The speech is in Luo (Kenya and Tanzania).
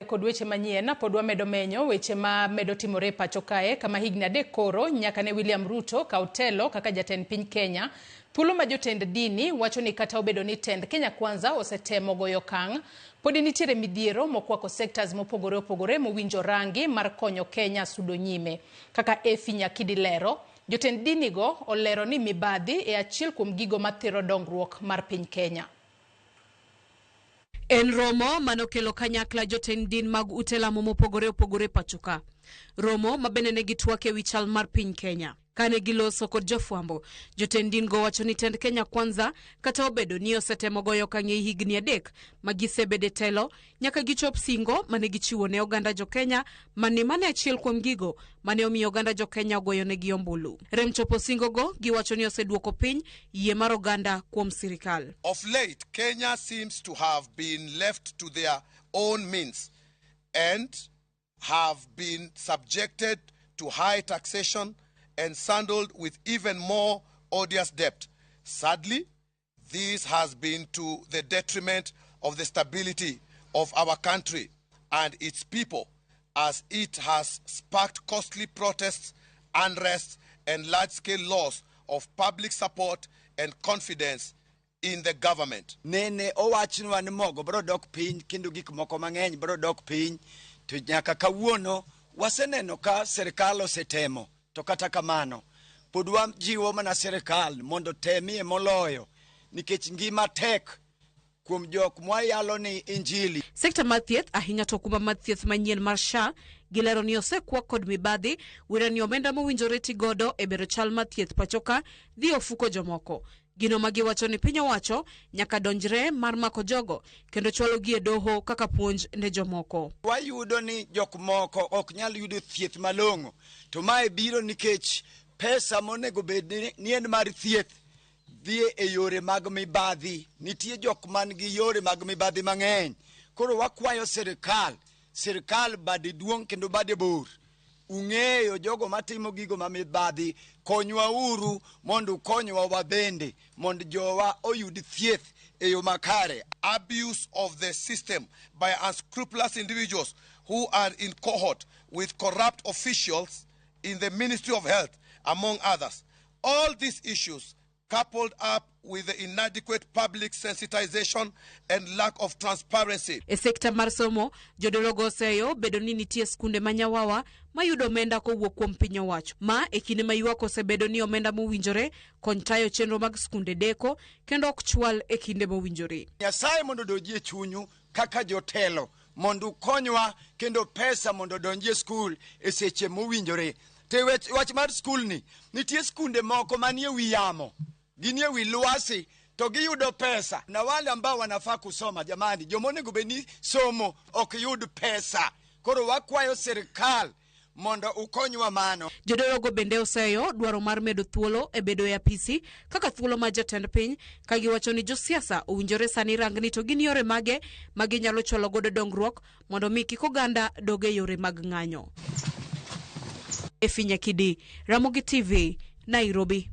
Kod weche manyien, pod wamedo menyo weche ma medo timore e pacho kae kama higni adek koro nyaka ne William Ruto kaw telo kaka jatend piny Kenya. Thuolo ma jotend dini wacho ni kata obedo ni tend Kenya Kwanza osetemo goyo okang', podi nitiere midhiero mokwako sectors mopogore opogore mowinjo rangi mar konyo Kenya sudo nyime. Kaka Effie Nyakidi lero, jotend dini go olero ni mibadhi e achiel kuom gigo mathiro dongruok mar piny Kenya. En romo mane okelo kanyakla jotend din mag ute lamo mopogore opogore pachoka. Romo ma bende ne gitwak e wi chal mar piny Kenya. Kane giloso kod jofwambo, jotend din go wacho ni tend Kenya Kwanza kata obedo ni osetemo goyo okang' e higni adek ma gisebedo e telo, nyaka gichop singo mane gichiwo ne oganda jo Kenya mane mane achiel kuom gigo mane omiyo oganda jo Kenya ogoyonegi ombulu. Rem chopo singogo giwacho ni oseduoko piny yie mar oganda kuom sirikal. Of late, Kenya seems to have been left to their own means and have been subjected to high taxation and saddled with even more odious debt. Sadly, this has been to the detriment of the stability of our country and its people, as it has sparked costly protests, unrest, and large-scale loss of public support and confidence in the government. Nene owachnwa ni mogo biro dok piny kendo gik moko mang'eny biro dok piny, to nyaka kawuono waseneno ka sirkal osetemo, to kata kamano pod wajiwo mana sirkal mondo temie moloyo nikech ngima tek kuom jok mwayalo ni injili. Sekta mar thieth ahinya to okumba mar thieth manyien mar SHA gilero ni osekwa kod mibadhi wira ni omenda mowinjore ti godo e bero chal mar thieth pachoka dhi ofuko jomoko. Gino ma giwacho ni piny owacho nyaka donjre mar mako jogo kendo chwalogi e doho kaka puonj ne jomoko. Wayudo ni jok moko ok nyal yudo thieth malong'o, to mae biro nikech pesa monego bed ni en mar thieth dhi e yore mag mibadhi. Nitie jok man gi yore mag mibadhi mang'eny. Koro wakwayo sirkal, sirkal bade duong' kendo bade bor. Ung'eyo jogo matimo gigo ma mibadhi, konywa uru mondo ukonywa wabende mondo jowa oyud thieth e yo makare. Abuse of the system by unscrupulous individuals who are in cohort with corrupt officials in the Ministry of Health, among others. All these issues, coupled up with the inadequate public sensitization and lack of transparency. E sekta mar somo, jodologo oseyo bedo ni nitie skunde ma nyawawa mayudo omenda kowuok kuom piny owacho. Ma e kinde ma ywak osebedo ni omenda mowinjore kony tayo chenro mag skunde deko kendo ok chwal e kinde mowinjore. Nyasaye mondo odonji e chunyu kaka jotelo mondo ukonywa kendo pesa mondo odonji e skul e seche mowinjore. To wach mar skul ni, nitie skunde moko manie wi yamo, ginie wi lwasi to giyudo pesa, na wale ambao wanafaa kusoma, jamani, joma onego bed ni somo ok yud pesa. Koro wakwayo sirkal mondo ukonywa mano. Jodologo bende oseyo dwaro mar medo thuolo e bedo e apisi kaka thuolo mar jatend piny, ka giwacho ni josiasa owinjore sani rangni to gin yore mage ma ginyalo chwalo godo dongruok mondo mi kik oganda dog e yore mag ng'anyo. Effie Nyakidi, Ramogi TV, Nairobi.